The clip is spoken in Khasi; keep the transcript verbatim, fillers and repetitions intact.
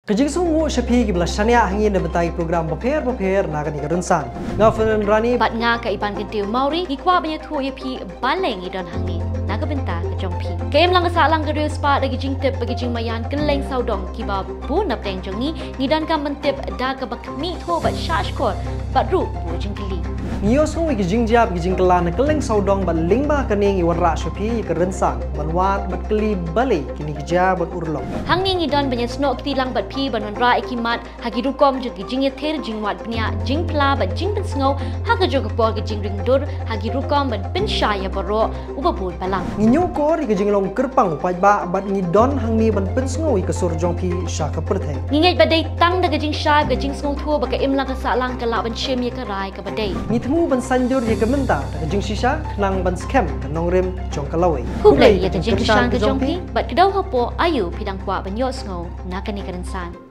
Ka jingsngewnguh sha phi kiba la shaniah ha ngi na ka bynta ki program bapher bapher na kane ka rynsan. Nga Ferdinand Rani. Bad nga ka Iban Kyntiew Mawrie, ngi kwah ban ïathuh ïa phi balei ngi don hangne na ka bynta ka jong phi. Ka imlang ka sahlang ka riewspah da ki jingtip bad ki jingmaïan kylleng sawdong kiba bun napdeng jong ngi, ngi donkam ban tip da kaba khmih thuh bad shahshkor bad ruh buh jingkylli. Ngi ïohsngew ïa ki jingjia bad ki jingkylla na kylleng sawdong bad lyngba kane ngi wanrah sha phi ïa ka rynsan ban wad bad kylli balei kine ki jia bad urlong. Hangne ngi don ban ïasnoh kti lang bad phi ban wanrah ïa ki mat ha ki rukom jong ki jingïathir, jingwad bniah, jingphla bad jingpynsngew ha kajuh ka por, ki jingringdur ha ki rukom ban pynshai ïa baroh uba bun balang. Ngi ñiewkor ïa ka jinglong kyrpang u paidbah bad ngi don hangne ban pynsngew ïa ka sur jong phi sha ka pyrthei. Ngi ngeit ba dei tang da ka jingshai bad ka jingsngewthuh ba ka imlang ka sahlang ka lah ban shim ïa ka rai kaba dei. Ngi thmu ban saiñdur ïa ka mynta da ka jingshisha khnang ban skhem ka nongrim jong ka lawei. Khublei ïa ka jingkyrshan ka jong phi bad kdew hapoh aïu phi dang kwah ban ïohsngew na kane ka rynsan.